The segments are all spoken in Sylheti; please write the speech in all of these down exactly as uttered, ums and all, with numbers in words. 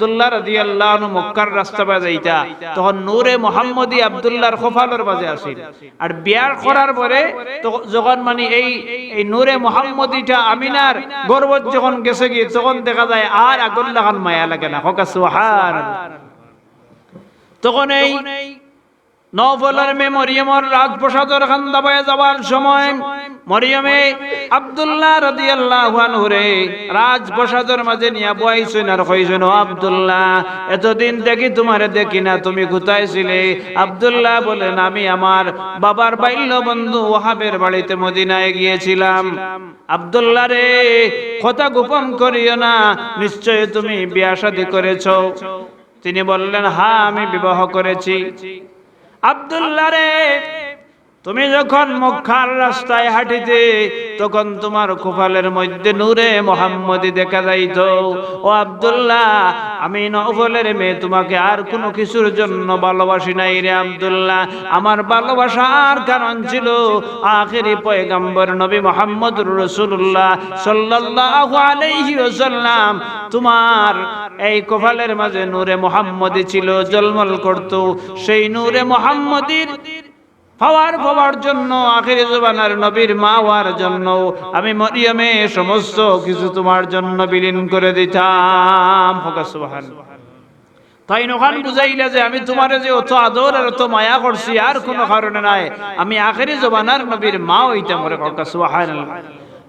আব্দুল্লাহ রাদিয়াল্লাহু আনহু মক্কার রাস্তা বায় যাইতা, তখন নূরে মোহাম্মদী আব্দুল্লাহর কপালর মাঝে আছিল। আর বিয়া করার পরে তো যখন মানে এই, এই নূরে মোহাম্মদীটা আমিনার গর্ভত যখন গেছেগি, তখন দেখা যায় আর আগর লাখান মায়া লাগে না। কউক্কা সুবহানাল্লাহ। তখন এই নওফলর মেয়ে মরিয়মর রাজপ্রাসাদর কান্দা বায় যাওয়ার সময় মরিয়মে আব্দুল্লাহ রাদিয়াল্লাহু আনহুরে রাজপ্রাসাদর মাঝে নিয়া বওয়াইছইন আর কইছইন, "ও আব্দুল্লাহ, এতদিন থাকি তুমারে দেখি না, তুমি কুথায় ছিলে?" আব্দুল্লাহ বলেন, "আমি আমার বাবার বাল্য বন্ধু ওহাবের বাড়িতে মদিনায় গিয়েছিলাম।" "আব্দুল্লাহ রে, কথা গোপন করিও না, নিশ্চয় তুমি বিয়া শাদী করেছো।" তিনি বললেন, "হ্যাঁ, আমি বিবাহ করেছি।" "আব্দুল্লাহ রে, তুমি যখন মক্কার রাস্তায় হাঁটিতে, তখন তুমার কপালর মধ্যে নূরে মোহাম্মদী দেখা যাইতো। ও আব্দুল্লাহ, আমি নওফলর মেয়ে, তুমাকে আর কুনু কিছুর জন্য ভালোবাসি নাই রে আব্দুল্লাহ। আমার ভালোবাসার কারণ ছিল আখেরি পয়গম্বর নবী মুহাম্মদুর রাসূলুল্লাহ সাল্লাল্লাহু আলাইহি ওয়াসাল্লাম। তুমার এই কপালর মাঝে নূরে মোহাম্মদী ছিল, ঝলমল করতো। সেই নূরে মোহাম্মদীর পাওয়ার পাওয়ার জন্য, আখেরি জমানার নবীর মা অওয়ার জন্য আমি মরিয়মে সমস্ত কিছু তুমার জন্য বিলীন করে দিতাম।" কউক্কা সুবহানাল্লাহ। তাইন অখান বুঝাইলা যে আমি তুমারে যে অত আদর আর অত মায়া করছি, আর কুনু কারণে নায়, আমি আখেরি জমানার নবীর মা অইতাম। কউক্কা সুবহানাল্লাহ।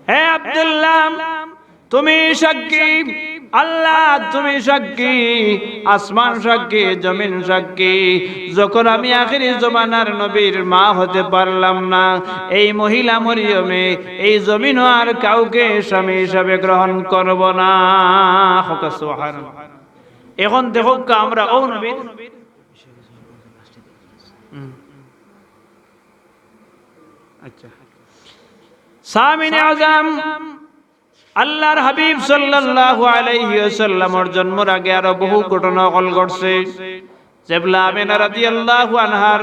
হে আব্দুল্লাহ, তুমি সাক্ষী, আল্লাহ তুমি সাক্ষী, আসমান সাক্ষী, জমিন সাক্ষী। যখন আমি আখেরি জমানার নবীর মা হতে পারলাম না, এই মহিলা মরিয়মে এই জমিনও আর কাউকে স্বামী হিসাবে গ্রহণ করব না। কউক্কা সুবহানাল্লাহ। এখন দেখউক্কা আমরা অউ নবীর, হুম। আচ্ছা। সামিনে আজম আল্লাহর হাবিব সাল্লাল্লাহু আলাইহি ওয়াসাল্লামর জন্মর আগে আরো বহু ঘটনা অকল ঘটছে। যেবলা আমেনা রাদিয়াল্লাহু আনহার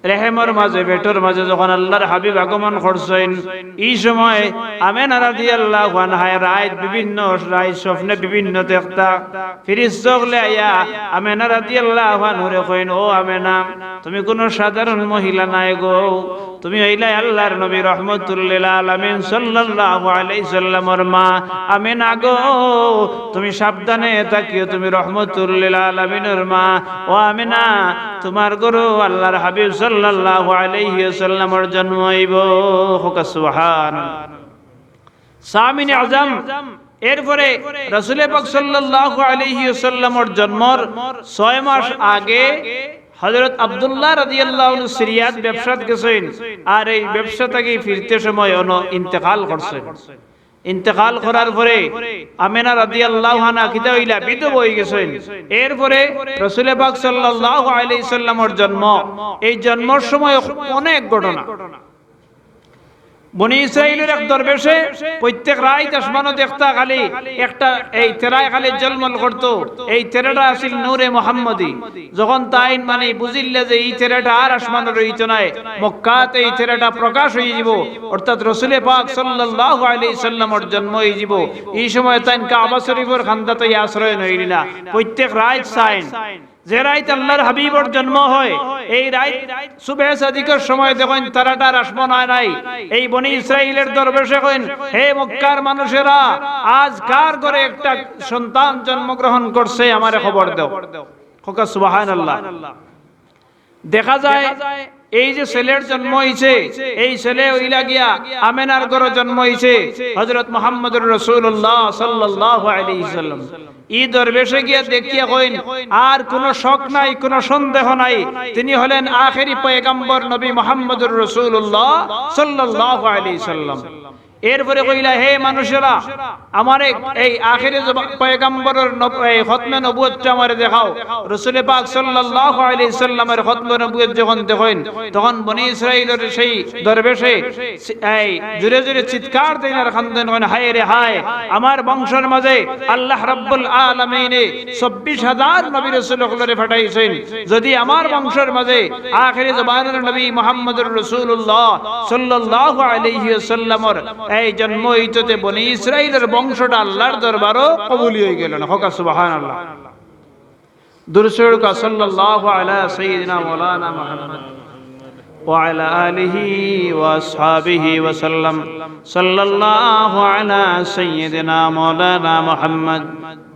রেহেমর মাঝে, পেটর মাঝে যখন আল্লাহর হাবিব আগমন করছইন, ই সময় আমেনা রাদিয়াল্লাহু আনহায় রাইত বিভিন্ন, রাইত স্বপ্নে বিভিন্ন দেখতা। ফিরিস্তা অকলে আইয়া আমেনা রাদিয়াল্লাহু আনহুরে কইন, "ও আমেনা, তুমি কুনু সাধারণ মহিলা নায় গো, তুমি অইলায় আল্লাহর নবী রহমতুল্লিল আলামিন সাল্লাল্লাহু আলাইহি সাল্লামর মা। আমেনা গো, তুমি সাবধানে থাকিও, তুমি রহমতুল্লিল আলামিনর মা। ও আমেনা, তুমার ঘরো আল্লাহর হাবিব সাল্লাল্লাহু আলাইহি ওয়াসাল্লামর জন্ম অইবো।" কউক্কা সুবহানাল্লাহ। সামিনে আজম। এরপরে রাসূলে পাক সাল্লাল্লাহু আলাইহি ওয়াসাল্লামর জন্মর ছয় মাস আগে হযরত আব্দুল্লাহ রাদিয়াল্লাহু আনহু সিরিয়াত ব্যবসাত গেছইন, আর এই ব্যবসা থাকি ফিরতে সময় অনো ইন্তেকাল করছইন। ইন্তেকাল করার পরে আমেনা রাদিয়াল্লাহু আনহা কিতা অইলা, বিধবা অইগেছইন। এরপরে রাসূলে পাক সাল্লাল্লাহু আলাইহি সাল্লামর জন্ম, এই জন্মর সময় অনেক ঘটনা। বনি ইসরাইলর এক দরবেশে প্রত্যেক রাইত আসমানো দেখতা খালি একটা এই তেরায় খালি ঝলমল করতো। এই তেরাটা আছিল নূরে মোহাম্মদী। যখন তাইন মানে বুঝিলা যে ই তেরাটা আর আসমানো রইতো নায়, মক্কাত এই তেরাটা প্রকাশ অইযিবো, অর্থাৎ রসুলে পাক সাল্লাল্লাহু আলাইহি সাল্লামর জন্ম অইযিবো, ই সময় তাইন কাবা শরীফর কান্দাত আশ্রয় লইলা। প্রত্যেক রাইত চাইন, যে রাইত আল্লাহর হাবিবর জন্ম হয়, এই রাইত সুবহে সাদিকর সময় দেখইন তেরাটার আসমানো নাই। এই বনি ইসরাইলর দরবেশে কইন, "হে মক্কার মানুষেরা, আজ কার ঘরে একটা সন্তান জন্মগ্রহণ করছে, আমারে খবর দেও।" কউক্কা সুবহানাল্লাহ। দেখা যায় এই যে ছেলের জন্ম অইছে, এই ছেলে অইলা গিয়া আমেনার ঘরো জন্ম অইছে হযরত মুহাম্মদুর রাসূলুল্লাহ সাল্লাল্লাহু আলাইহি সাল্লাম। ই দরবেশে গিয়া দেখিয়া কইন, "আর কুনু শক নাই, কুনু সন্দেহ নাই, তিনি হলেন আখেরি পয়গম্বর নবী মুহাম্মদুর রাসূলুল্লাহ সাল্লাল্লাহু আলাইহি সাল্লাম।" এরপরে কইলা, "হে মানুষেরা, আমার এক, এই আখেরি জবা-, পয়গম্বরর নব-, এই খতমে নবুয়তটা আমারে দেখাও।" রসুলে পাক সাল্লাল্লাহু আলাইহি সাল্লামর খতমে নবুয়ত যখন দেখইন, তখন বনি ইসরাইলর সেই দরবেশে সি-, এই জোরে জোরে চিৎকার দেইন আর কান্দইন, কইন, "হায় রে হায়, আমার বংশর মাঝে আল্লাহ রাব্বুল আলামিনে চব্বিশ হাজার নবী রাসূল অকলরে পাঠাইছইন, যদি আমার বংশর মাঝে আখেরি জমানার নবী মুহাম্মদুর রাসূলুল্লাহ সাল্লাল্লাহু আলাইহি ওয়াসাল্লামর এই জন্ম অইতে তে বনি ইসরাইলর বংশটা আল্লাহর দরবারো কবুলি অইগেলো না। কউক্কা সুবহানাল্লাহ। দুরূদ শরীফ পড়উক্কা, সাল্লাল্লাহু আলা সাইয়্যিদিনা মাওলানা মুহাম্মদ ওয়া আলা আলিহি ওয়া আসহাবিহি ওয়া সাল্লাম। সাল্লাল্লাহু আলা সাইয়্যিদিনা মাওলানা মুহাম্মদ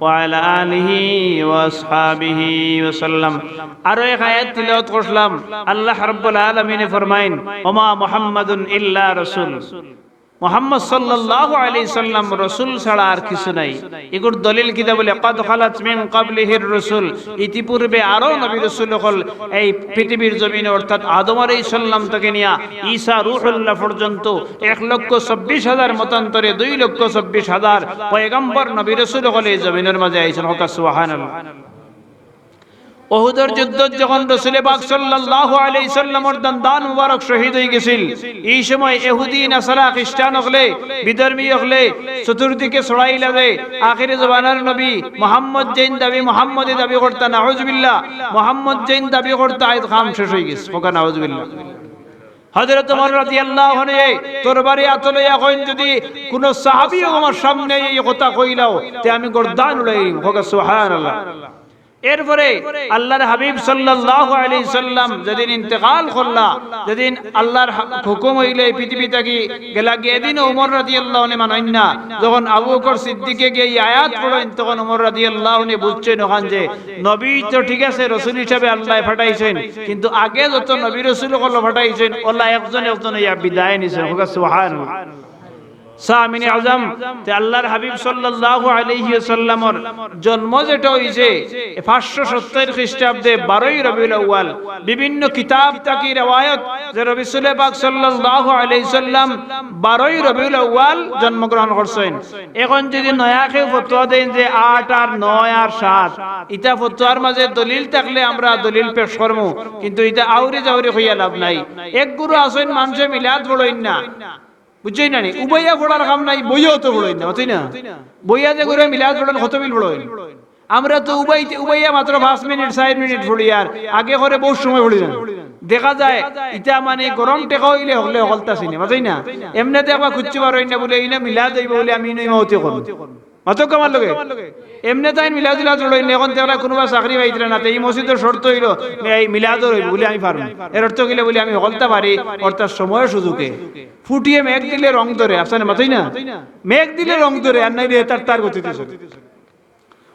ওয়া আলা আলিহি ওয়া আসহাবিহি ওয়া সাল্লাম। আরো এক আয়াত তিলাওয়াত করছিলাম, আল্লাহ রাব্বুল আলামিনে ফরমাইন, "ওমা মুহাম্মাদুন ইল্লা রাসূল।" মুহাম্মদ সাল্লাল্লাহু আলাইহি সাল্লাম রসুল ছাড়া আর কিছু নাই। ইগুর দলিল কিতা বলে, "কদ খালাত মিন ক্বাবলিহির রুসুল", ইতিপূর্বে আরো নবী রসুল অকল এই পৃথিবীর জমিনে, অর্থাৎ আদম আলাইহিস সালাম থেকে নিয়া ঈসা রুহুল্লাহ পর্যন্ত এক লক্ষ চব্বিশ হাজার, মতান্তরে দুই লক্ষ চব্বিশ হাজার পয়গম্বর নবী রসুল অকল এই জমিনর মাঝে আইছইন। কউক্কা সুবহানাল্লাহ। উহুদর যুদ্ধত যখন রসুলে পাক সাল্লাল্লাহু আলাইহি সাল্লামর দন্দান মুবারক শহীদ অইগেছিল, ই সময় ইহুদি নাসারা খ্রিস্টান অকলে, বিধর্মী অকলে চতুর্দিকে ছড়াইলা যে আখেরি জমানার নবী মুহাম্মদ যেইন দাবি, মুহাম্মদী দাবি করতা, নাউজুবিল্লাহ, মুহাম্মদ যেইন দাবি করতা, আইজ কাম শেষ অইগেছে। কউক্কা নাউজুবিল্লাহ। হযরত ওমর রাদিয়াল্লাহু আনহু তরবারি আতো লইয়া কইন, "যদি কুনু সাহাবীয়ে আমার সামনে ই কথা কইলাও, তে আমি গর্দান উড়াইলিমু।" কউক্কা সুবহানাল্লাহ। এরপরে আল্লাহর হাবিব সাল্লাল্লাহু আলাইহি সাল্লাম যেদিন ইন্তেকাল করলা, যেদিন আল্লাহর হা-, হুকুম অইলে পৃথিবী থাকি গেলাগি, এদিনও ওমর রাদিয়াল্লাহু আনহু মানইন না। যখন আবু বকর সিদ্দিকে গিয়া ই আয়াত পড়ইন, তখন ওমর রাদিয়াল্লাহু আনহু বুঝছইন অখান যে নবী তো ঠিক আছে, রসুল হিসাবে আল্লায় পাঠাইছইন, কিন্তু আগে যত নবী রসুল অকল পাঠাইছইন, অলা একজন একজন অইয়া বিদায় নিছইন। কউক্কা সুবহানাল্লাহ। সামিনে আজম, তে আল্লাহর হাবিব সাল্লাল্লাহু আলাইহি ওয়াসাল্লামর জন্ম যেটা অইছে পাঁচশো সত্তর খ্রিস্টাব্দে বারোই রবিউল আউয়াল, বিভিন্ন কিতাব থাকি রেওয়ায়ত যে রসুলে পাক সাল্লাল্লাহু আলাইহি সাল্লাম বারোই রবিউল আউয়াল জন্মগ্রহণ করছইন। এখন যদি নয়া কেউ ফতোয়া দেইন যে আট আর নয় আর সাত, ইতা ফতোয়ার মাঝে দলিল থাকলে আমরা দলিল পেশ করমু, কিন্তু ইতা আউরি জাউরি কইয়া লাভ নাই। এক গুরু আছইন, মানষে মিলাদ পড়ইন না, বুঝছইন না নি? উবাইয়া পড়ার কাম নাই, বইয়াও তো পড়ইন না, মাতইন না? বইয়া যে গুরু মিলাদ পড়ইন, কত মিল পড়ইন। আমরা তো উবাইতে, উবাইয়া মাত্র পাঁচ মিনিট, চাইর মিনিট পড়ি, আর আগে করে বউত সময় পড়ি না। দেখা যায়, ইতা মানে গরম টেকা অইলে হকলে হকলতা চিনে, মাতইন না? এমনে দেখবা কুচ্ছু পারইন না বুলে, ইনো মিলাদ অইবো বুলে আমি ইনো ইমামতি করমু। মাতউক্কা আমার লগে। এমনে তাইন মিলাদ টিলাদ পড়ইন না, এখন তারা কুনুবা চাকরি পাইতরা না, তে ই মসজিদর শর্ত অইলো, এই মিলাদর অইবো বুলে আমি পারমু। এর অর্থ কিলা বুলে আমি হকলতা পারি, অর্থাৎ সময় সুযোগে। ফুটিয়ে মেঘ দিলে রং ধরে, আছে না, মাতইন না? মেঘ দিলে রং ধরে, আর নাইলে তার তার গতিতে চলে।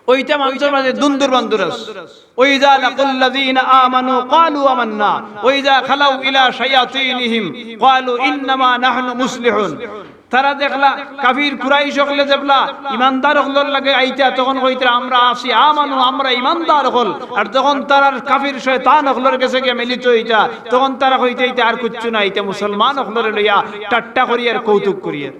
ওইটা মানষর মাঝে দুন্দুর বান্দুর আছে। وإذا لقوا الذين آمنوا قالوا آمنا وإذا خلوا إلى شياطينهم قالوا إنما نحن مصلحون। তারা দেখলা কাফির কুরাইশ অকলে যেবলা ইমানদার অকলর লগে আইতা, তখন কইতরা, "আমরা আছি আমানু, আমরা ইমানদার অকল।" আর যখন তারার কাফির শয়তান অকলর গেছে গিয়া মিলিত অইতা, তখন তারা কইতা, "ইতা আর কুচ্ছু না, ইতা মুসলমান অকলরে লইয়া ঠাট্টা করিয়ার কৌতুক করিয়ার।"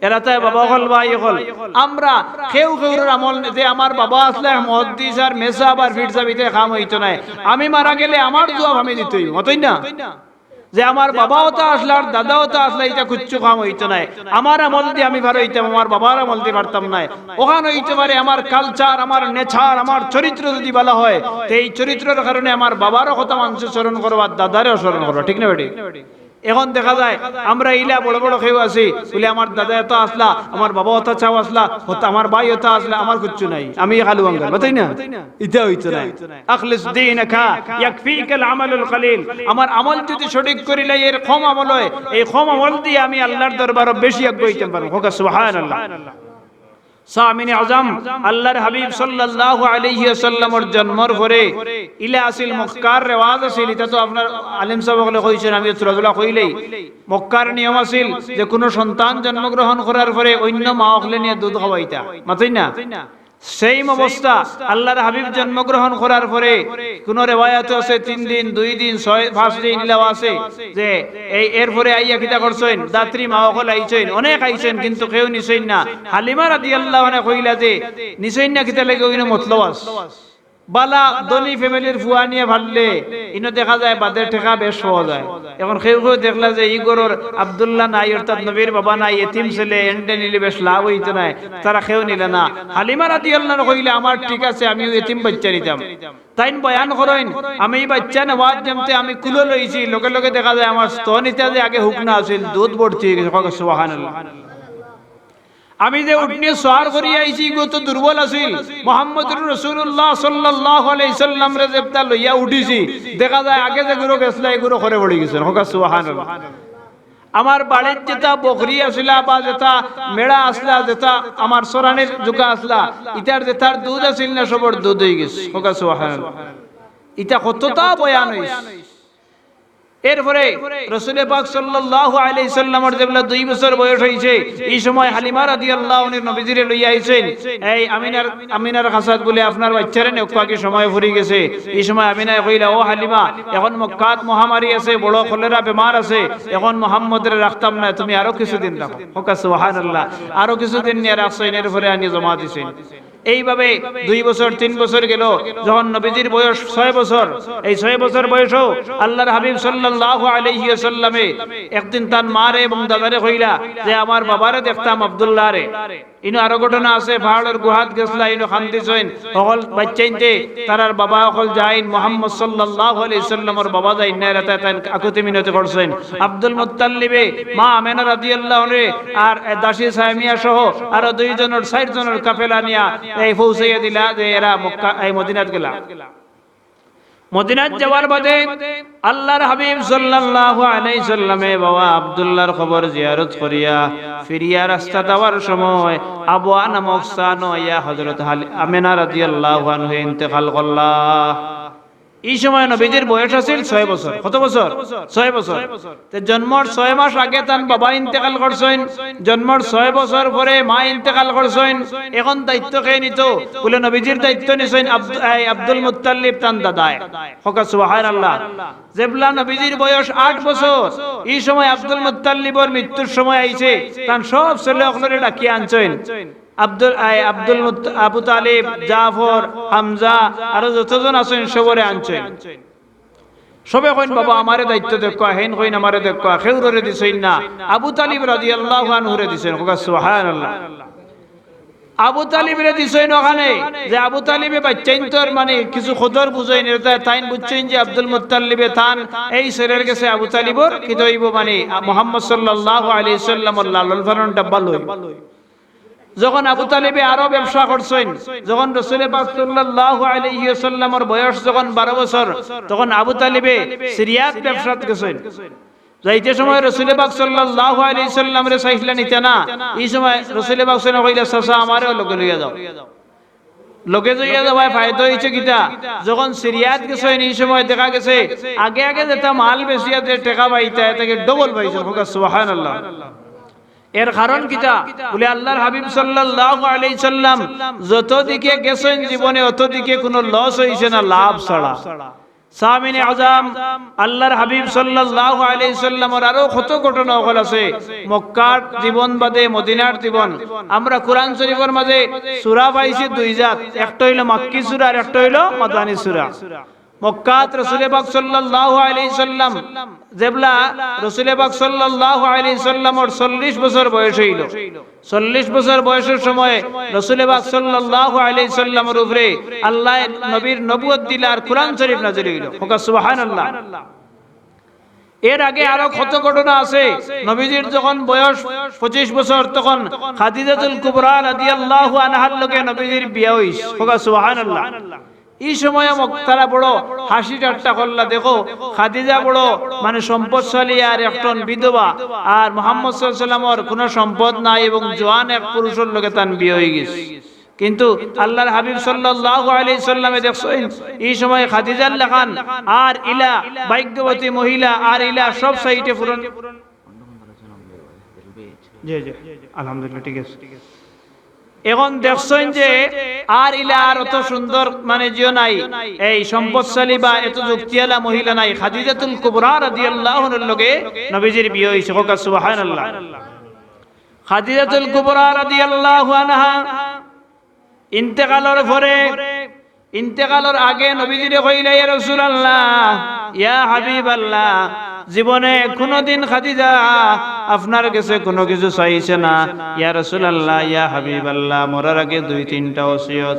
এরা তাই বাবা অকল, ভাই অকল, আমরা কেউ কেউর আমল, যে আমার বাবা আছলা মুহাদ্দিস আর মেসাব আর ফিরসাব, ইতা কাম অইতো নায়। আমি মারা গেলে আমার জুয়াব আমি দিতে অইবো, মাতইন না? যে আমার বাবা অতা আছলা আর দাদা অতা আছলা, ইতা কুচ্ছু কাম অইতো নায়। আমার আমল দি আমি পারইতাম, আমার বাবার আমল দি পারতাম নায়। অখান অইতে পারে আমার culture, আমার nature, আমার চরিত্র যদি ভালা হয়, তে এই চরিত্রর কারণে আমার বাবারও কথা মানষে স্মরণ করবা, দাদারেও স্মরণ করবা, ঠিক না বেটি? এখন দেখা যায় আমরা ইলা বড় বড় কেউ আছি, বুলে আমার দাদা অতা আছলা, আমার বাবা অতা চাও আছলা, অতা আমার ভাই অতা আছলা, আমার কুচ্ছু নাই, আমি কালু আঙ্গাল, মাতইন না? ইতা অইতো নায়। أخلص دينك يكفيك العمل القليل। আমার আমল যদি সঠিক করিলাই, এর কম আমল হয়, এই কম আমল দিয়া আমি আল্লাহর দরবারো বেশি আগুয়াইতাম পারমু। কউক্কা সুবহানাল্লাহ। সামিনে আজম, আল্লাহর হাবিব সাল্লাল্লাহু আলাইহি ওয়াসাল্লামর জন্মর পরে ইলা আছিল মক্কার রেওয়াজ আছিল, ইতা তো আপনার আলেম সাব অকলে কইছইন, আমি থুড়া থুড়া কইলেই, মক্কার নিয়ম আছিল যে কুনু সন্তান জন্মগ্রহণ করার পরে অইন্য মা অকলে নিয়া দুধ খাওয়াইতা, মাতইন না? Same অবস্থা, আল্লাহর হাবিব জন্মগ্রহণ করার পরে কুনু রেওয়ায়াত আছে তিন দিন, দুই দিন, ছয়, পাঁচ দিন ইলাও আছে যে এই এরপরে আইয়া কিতা করছইন, দাত্রী মা অকল আইছইন, অনেক আইছইন, কিন্তু কেউ নিছইন না। হালিমা রাদিয়াল্লাহু আনহা কইলা যে, "নিছইন না কিতা লাগি, অইন্য মতলব আছে।" বালা ধনী family-র ফুয়া নিয়া পারলে, ইনো দেখা যায় বাদে টেকা বেশ পাওয়া যায়। এখন কেউ কেউ দেখলা যে ই ঘরর আব্দুল্লাহ নাই, অর্থাৎ নবীর বাবা নাই, এতিম ছেলে, এনরে নিলে বেশ লাভ অইতো নায়, তারা কেউ নিলা না। হালিমা রাদিয়াল্লাহু আনহা কইলা, "আমার ঠিক আছে, আমিও এতিম বাইচ্চা নিতাম।" তাইন বয়ান করইন, "আমি ই বাইচ্চা নেওয়াত যেমতে আমি কুলো লইছি, লগে লগে দেখা যায় আমার স্তন ইতা যে আগে হুকনা আছিল, দুধ ভর্তি অইগেছে।" কউক্কা সুবহানাল্লাহ। আমি যে উটনি সওয়ার করি আইছি, ইগু তো দুর্বল আছিল। মুহাম্মদুর রাসূলুল্লাহ সাল্লাল্লাহু আলাইহি সাল্লামরে যেবলা লইয়া উঠিছি, দেখা যায় আগে যেগুরো গেছলা, ইগুরো খরে পড়ি গেছইন। কউক্কা সুবহানাল্লাহ। আমার বাড়িত যেতা বকরি আছলা বা যেতা মেড়া আছলা, যেতা আমার চরানির জুকা আছলা, ইতার যেতার দুধ আছিল না, সবর দুধ অইগেছে। কউক্কা সুবহানাল্লাহ। ইতা কততা বয়ান অইছে। এরপরে রসুলে পাক সাল্লাল্লাহু আলাইহি সাল্লামর যেবলা দুই বছর বয়স অইছে, ই সময় হালিমা রাদিয়াল্লাহু আনহা নবীজিরে লইয়া আইছইন। এই আমিনার, আমিনার খাছাত বুলে, "আপনার বাইচ্চারে নেউক্কা, কি সময় ফুরি গেছে।" ই সময় আমিনায় কইলা, "ও হালিমা, এখন মক্কাত মহামারী আছে, বড় কলেরা বেমার আছে, এখন মুহাম্মদরে রাখতাম না, তুমি আরো কিছুদিন রাখো।" কউক্কা সুবহানাল্লাহ। আরো কিছুদিন নিয়া রাখছইন, এরপরে আনি জমা দিছইন। এইভাবে দুই বছর, তিন বছর গেল। যখন নবীজির বয়স ছয় বছর, এই ছয় বছর বয়সও আল্লাহর হাবিব সাল্লাল্লাহু আলাইহি ওয়াসাল্লামে একদিন তান মারে এবং দাদারে কইলা যে, "আমার বাবারে দেখতাম, আব্দুল্লাহরে।" ইনো আরো ঘটনা আছে, পাহাড়র গুহাত গেছলা, ইনো কান্দিছইন। হকল বাইচ্চাইন্তে, তারার বাবা হকল যাইন, মুহাম্মদ সাল্লাল্লাহু আলাইহি ওয়াসাল্লামর বাবা যাইন না, এরা তাইন আকুতি মিনতি করছইন। আব্দুল মুত্তালিবে মা আমেনা রাদিয়াল্লাহু আনহা আর দাসী সামিয়া সহ আরো দুইজনর, চাইরজনর কাফেলা নিয়া এই পৌঁছাইয়া দিলা যে এরা মক্কা, এই মদিনাত গেলা। মদিনাত যাওয়ার বাদে আল্লাহর হাবিব সাল্লাল্লাহু আলাইহি সাল্লামে বাবা আব্দুল্লাহর কবর জিয়ারত করিয়া ফিরিয়া রাস্তাত আওয়ার সময় আবওয়া নামক স্থানো আইয়া হযরত হালি-, আমেনা রাদিয়াল্লাহু আনহা ইন্তেকাল করলা। ই সময় নবীজির বয়স আছিল ছয় বছর। কত বছর? ছয় বছর। তে জন্মর ছয় মাস আগে তান বাবা ইন্তেকাল করছইন, জন্মর ছয় বছর পরে মা ইন্তেকাল করছইন। এখন দায়িত্ব কে নিত? বুলে নবীজির দায়িত্ব নিছইন আব্দ-, এই আব্দুল মুত্তালিব তান দাদায়। কউক্কা সুবহানাল্লাহ। যেবলা নবীজির বয়স আট বছর, ই সময় আব্দুল মুত্তালিবর মৃত্যুর সময় আইছে, তান সব ছেলে অকলরে ডাকিয়া আনছইন। আব্দুল, এই আব্দুল মুত-, আবু তালিব, জাফর, হামজা, আরো যতজন আছইন সবরে আনছইন। সবে কইন, "বাবা, আমারে দায়িত্ব দেউক্কা।" হেইন কইন, "আমারে দেউক্কা।" কেউররে দিছইন না, আবু তালিব রাদিয়াল্লাহু আনহুরে দিছইন। কউক্কা সুবহানাল্লাহ। আবু তালিবরে দিছইন অখানে, যে আবু তালিবে বাইচ্চাইন্তর মানে কিছু কদর বুঝইন, এর তাই-, তাইন বুঝছইন যে আব্দুল মুত্তালিবে তান এই ছেলের গেছে আবু তালিবর কিতা অইবো মানে মুহাম্মদ সাল্লাল্লাহু আলাইহি সাল্লামর লালন পালনটা ভালা অইবো। যখন আবু তালিবে আরো ব্যবসা করছইন, যখন রসুলে পাক সাল্লাল্লাহু আলাইহি ওয়াসাল্লামর বয়স যখন বারো বছর, তখন আবু তালিবে সিরিয়াত ব্যবসাত গেছইন। যাইতে সময় রসুলে পাক সাল্লাল্লাহু আলাইহি সাল্লামরে চাইছিলা নিতা না, ই সময় রসুলে পাক সাল্লাল্লাহু আলাইহি ওয়াসাল্লাম কইলা, "চাচা, আমারেও লগে লইয়া যাও।" লগে লইয়া যাওয়ায় ফায়দা অইছে কিতা? যখন সিরিয়াত গেছইন, ই সময় দেখা গেছে আগে আগে যেতা মাল বেচিয়া যে টেকা পাইতা, এর থাকি ডবল পাইছইন। কউক্কা সুবহানাল্লাহ। এর কারণ কিতা? বুলে আল্লাহর হাবিব সাল্লাল্লাহু আলাইহি সাল্লাম যত দিকে গেছইন জীবনে, অত দিকে কুনু লস অইছে না, লাভ ছাড়া। সামিনে আজম, আল্লাহর হাবিব সাল্লাল্লাহু আলাইহি সাল্লামর আরো কত ঘটনা অকল আছে। মক্কার জীবন বাদে মদিনার জীবন। আমরা কোরআন শরীফর মাঝে সূরা পাইছি দুই জাত, একটা অইলো মাক্কি সূরা আর একটা অইলো মাদানী সূরা। মক্কাত রসুলে পাক সাল্লাল্লাহু আলাইহি সাল্লাম, যেবলা রসুলে পাক সাল্লাল্লাহু আলাইহি সাল্লামর চল্লিশ বছর বয়স অইলো, চল্লিশ বছর বয়সর সময় রসুলে পাক সাল্লাল্লাহু আলাইহি সাল্লামর উপরে আল্লায় নবীর নবুয়ত দিলা আর কোরআন শরীফ নাজিল অইলো। কউক্কা সুবহানাল্লাহ। এর আগে আরো কত ঘটনা আছে। নবীজির যখন বয়স পঁচিশ বছর, তখন খাদিজাতুল কুবরা রাদিয়াল্লাহু আনহার লগে নবীজির বিয়া অইছে। কউক্কা সুবহানাল্লাহ। ই সময় মক-, তারা বড় হাসি ঠাট্টা করলা, "দেখো, খাদিজা বড় মানে সম্পদশালী আর একজন বিধবা, আর মুহাম্মদ সাল্লাল্লাহু আলাইহি ওয়াসাল্লামর কুনু সম্পদ নাই এবং জোয়ান এক পুরুষর লগে তান বিয়া অইগেছে।" কিন্তু আল্লাহর হাবিব সাল্লাল্লাহু আলাইহি সাল্লামে দেখছইন, ই সময় খাদিজার লাখান আর ইলা ভাগ্যবতী মহিলা আর ইলা সব সাইডে পূরণ। জি, জি, আলহামদুলিল্লাহ, ঠিক আছে। এখন দেখছইন যে আর ইলা আর অত সুন্দর মানে জিও নাই, এই সম্পদশালী বা এত যুক্তিআলা মহিলা নাই। খাদিজাতুল কুবরা রাদিয়াল্লাহু আনহার লগে নবীজির বিয়া অইছে। কউক্কা সুবহানাল্লাহ। খাদিজাতুল কুবরা রাদিয়াল্লাহু আনহা ইন্তেকালর পরে, ইন্তেকালর আগে নবীজিরে কইলা, "ইয়া রাসূলুল্লাহ, ইয়া হাবিবাল্লাহ, জীবনে কুনুদিন খাদিজা আপনার গেছে কুনু কিছু চাইছে না। ইয়া রাসূলুল্লাহ, ইয়া হাবিবাল্লাহ, মরার আগে দুই তিনটা ওসিয়ত।"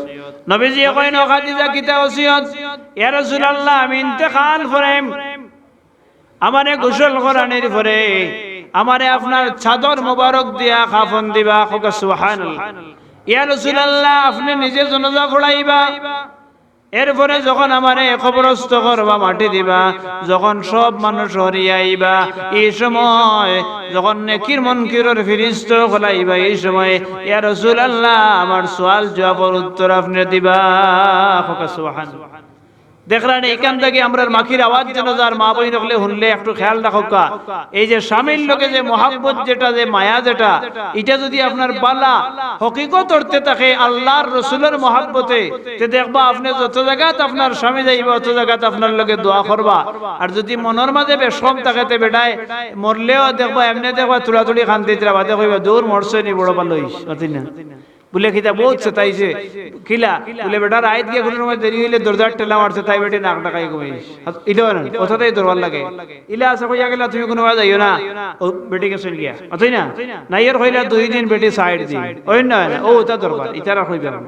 নবীজিয়ে কইন, "ও খাদিজা, কিতা ওসিয়ত?" "ইয়া রাসূলুল্লাহ, আমি ইন্তেকাল করিম, আমারে গোসল করানির পরে আমারে আপনার চাদর মোবারক দিয়া কাফন দিবা, কউক্কা সুবহানাল্লাহ। ইয়া রাসূলুল্লাহ, আপনে নিজে জানাজা পড়াইবা, এরপরে যখন আমারে কবরস্থ করবা, মাটি দিবা, যখন সব মানুষ হরিয়া আইবা, এই সময় যখন নেকির মুনকিরর ফিরিস্তা অকল আইবা, এই সময় ইয়া রাসূলুল্লাহ, আমার সওয়াল জওয়াবর উত্তর আপনে দিবা। কউক্কা সুবহানাল্লাহ। দেখরা নি, ইখান থাকি আমরার মাখির আওয়াজ যেন যার মা বইন অকলে হুনলে একটু খেয়াল রাখউক্কা। এই যে স্বামীর লগে যে মহব্বত যেটা, যে মায়া যেটা, ইটা যুদি আপনার বালা হকিকত অর্থে থাকে আল্লাহর রসুলর মহব্বতে, তে দেখবা আপনে যত জাগাত আপনার স্বামী যাইবা, অত জাগাত আপনার লগে দোয়া করবা। আর যুদি মনর মাঝে বেশকম থাকে, তে বেটায় মরলেও দেখবা, এমনে দেখবা, তুড়াতুড়ি কান্দিতরা, বাদে কইবা, "দূর, মরছে নি, বড় ভালা অইছে।" মাতইন না? বুলে, "কিতা, বউত সতাইছে?" "কিলা?" বুলে, "বেটা, রাইত গিয়া কুনু সময় দেরি অইলে দরজার ঠেলা মারছে, তাই বেটি নাক ডাকাই ঘুমাইছে।" ইলা অয় না, অতটাই দরবার লাগে। ইলা আছে কইয়া গেলা, "তুমি কুনুবায় যাইও না, অউ বেটি গেছইন গিয়া।" মাতইন না? নাইয়ার কইলা, "দুই দিন বেটি সাইড দিন।" অয় না, অয় না, অউ অতা দরবার, ইতারা কইবা না।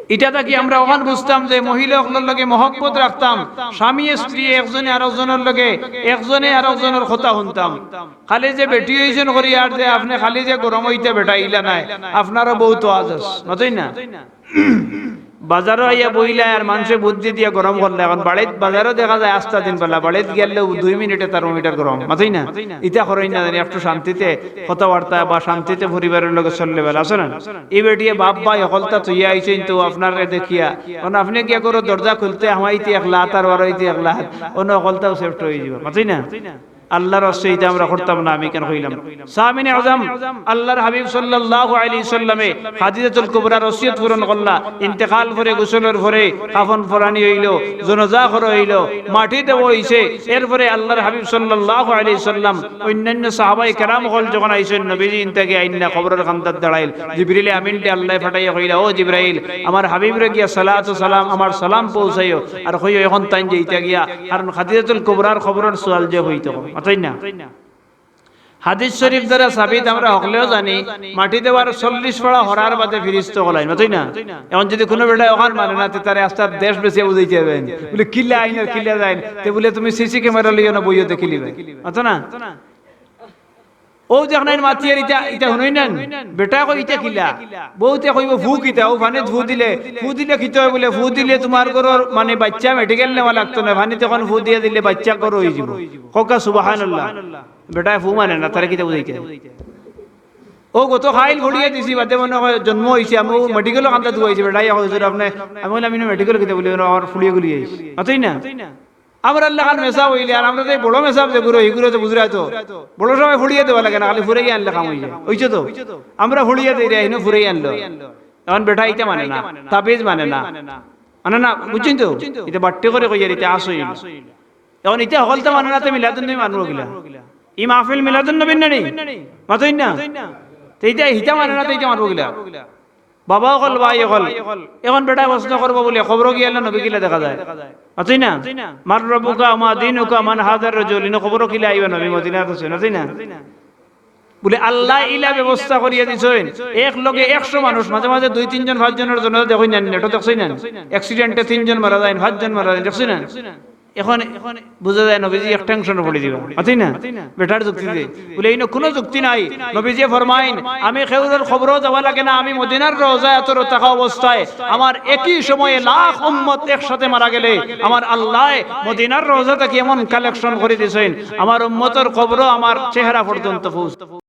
ইটা থাকি আমরা অখান বুঝতাম যে মহিলা অকলর লগে মহব্বত রাখতাম, স্বামী স্ত্রী একজনে আরকজনর লগে, একজনে আরকজনর কথা হুনতাম। খালি যে বেটি অইছইন করি আর যে আপনে খালি যে গরম অইতা বেটা ইলা নায়, আপনারও বউত ওয়াজ আছে, মাতইন না? বাজারো আইয়া বইলা আর মানষে বুদ্ধি দিয়া গরম করলা। এখন বাড়িত, বাজারো দেখা যায় আস্তা দিন বেলা, বাড়িত গেলেও দুই মিনিটে থার্মোমিটার গরম, মাতইন না? ইতা করইন না জানি, একটু শান্তিতে কথাবার্তা বা শান্তিতে পরিবারর লগে চললে বেলা, আছে না? ই বেটিয়ে বাপ ভাই হকলতা থইয়া আইছইন তো আপনারে দেখিয়া, এখন আপনে গিয়া করো দরজা খুলতে হামাইতে এক লাত আর বারইতে এক লাত, অনো হকলতাউ সেফট অইযিবো, মাতইন না? আল্লাহর ওয়াস্তে ইতা আমরা করতাম না, আমি কেন কইলাম? সামিন আজম, আল্লাহর হাবিব সাল্লাল্লাহু আলাইহি সাল্লামে খাদিজাতুল কুবরার ওসিয়ত পূরণ করলা, ইন্তেকাল পরে, গোসলর পরে, কাফন পরানি অইলো, জনাজা করা অইলো, মাটি দেওয়া অইছে, এরপরে আল্লাহর হাবিব সাল্লাল্লাহু আলাইহি সাল্লাম, অন্যান্য সাহাবায়ে কেরাম অকল যখন আইছইন, নবীজি ইনতাকে আইন্না কবরর কান্দাত দাঁড়াইল, জিবরিলে আমিনরে আল্লায় পাঠাইয়া কইলা, "ও জিবরাইল, আমার হাবিবরে গিয়া সালাত ও সালাম, আমার সালাম পৌঁছাইও, আর কইও এখন তাইন যাইতা গিয়া, কারণ খাদিজাতুল কুবরার কবরর সওয়াল জওয়াব অইতো।" মাতইন না? হাদিস শরীফ দ্বারা সাবিত আমরা হকলেও জানি, মাটি দেওয়ার চল্লিশ পারা হরার বাদে ফিরিস্তা অকল আইন, মাতইন না? এখন যুদি কুনু বেটায় অখান মানে না, তে তারে আস্তা দেশ বেচিয়া বুঝাইতে অইবো। বুলে, "কিলা আইন আর কিলা যাইন?" তে বুলে, "তুমি সিসি ক্যামেরা লইয়া না বইয়া দেখিলিবায়।" মাতো না? অউ দেখইন মাতিয়ার ইতা, ইতা হুনইন না? বেটায় কয়, "ইতা কিলা?" বউতে কইবো, "ফু কিতা?" অউ পানিত ফু দিলে, ফু দিলে কিতা অয় বুলে, "ফু দিলে তুমার ঘরর মানে বাইচ্চা মেডিকেল নেওয়া লাগতো না, পানিত অখন ফু দিয়া দিলে বাইচ্চা ঘরো অইযিবো।" কউক্কা সুবহানাল্লাহ। বেটায় ফু মানে না, তারে কিতা বুঝাইতে? অউ গত কাইল ফড়িয়া দিছি, বাদে মনো অয় জন্ম অইছে, আমি অউ মেডিকেলর কান্দাত ধুয়াইছি, বেটায় কয়, "হুজুর, আপনে", আমি কইলাম, "ইনো মেডিকেল কিতা?" বুলে, "অনো আমার ফড়িয়া গুলি আইছে।" মাতইন না? আমরার লাখান মেসাব অইলে, আর আমরার যে বড় মেসাব যেগুরে, হিগুরে তো বুঝরায় তো। বড় সময় ফড়িয়া দেওয়া লাগে না, খালি ফুরাইয়া আনলে কাম অইযায়। অইছে তো? আমরা ফড়িয়া দেইরায়, হিনো ফুরাইয়া আনলো। এখন বেটায় ইতা মানে না, তাবিজ মানে না। মানে না, বুঝছইন তো? ইতা বাট্টি করি কইয়ার, ইতা আসল না। এখন ইতা হকলতা মানে না, তে মিলাদুন নবী মানবো কিলা? ই মাহফিল মিলাদুন নবীর না নি? মাতইন না? তে ইতা, ইতা মানে না, তে ইতা মানবো কিলা? বাবা অকল, ভাই অকল, এখন বেটায় প্রশ্ন করবো বুলে, "কবরো গিয়া আইলা নবী কিলা দেখা যায়?" মাতইন না? "মান রব্বুকা, মা দীনুকা, মান হাযার রাজুল?" ইনো কবরো কিলা আইবা নবী, মদিনাত আছইন, মাতইন না? বুলে, "আল্লায় ইলা ব্যবস্থা করিয়া দিছইন, এক লগে একশো মানুষ, মাঝে মাঝে দুই তিনজন পাঁচজনর জানাজা দেখইন না, নেটো দেখছইন না? অ্যাক্সিডেন্টে তিনজন মারা যাইন, পাঁচজন মারা যাইন, দেখছইন না?" এখন বুঝা যায় নবীজি এক টেনশনো পড়ি দিবা। মাতইন না? বেটার যুক্তি দে। বুলে, "ইনো কুনু যুক্তি নাই।" নবীজিয়ে ফরমাইন, "আমি কেউরর কবরো যাওয়া লাগে না, আমি মদিনার রওজায় আতর থাকা অবস্থায় আমার একই সময়ে লাখ উম্মত একসাথে মারা গেলে আমার আল্লায় মদিনার রওজা থাকি এমন কালেকশন করি দিছইন, আমার উম্মতর কবরো আমার চেহারা পর্যন্ত পৌঁছ-"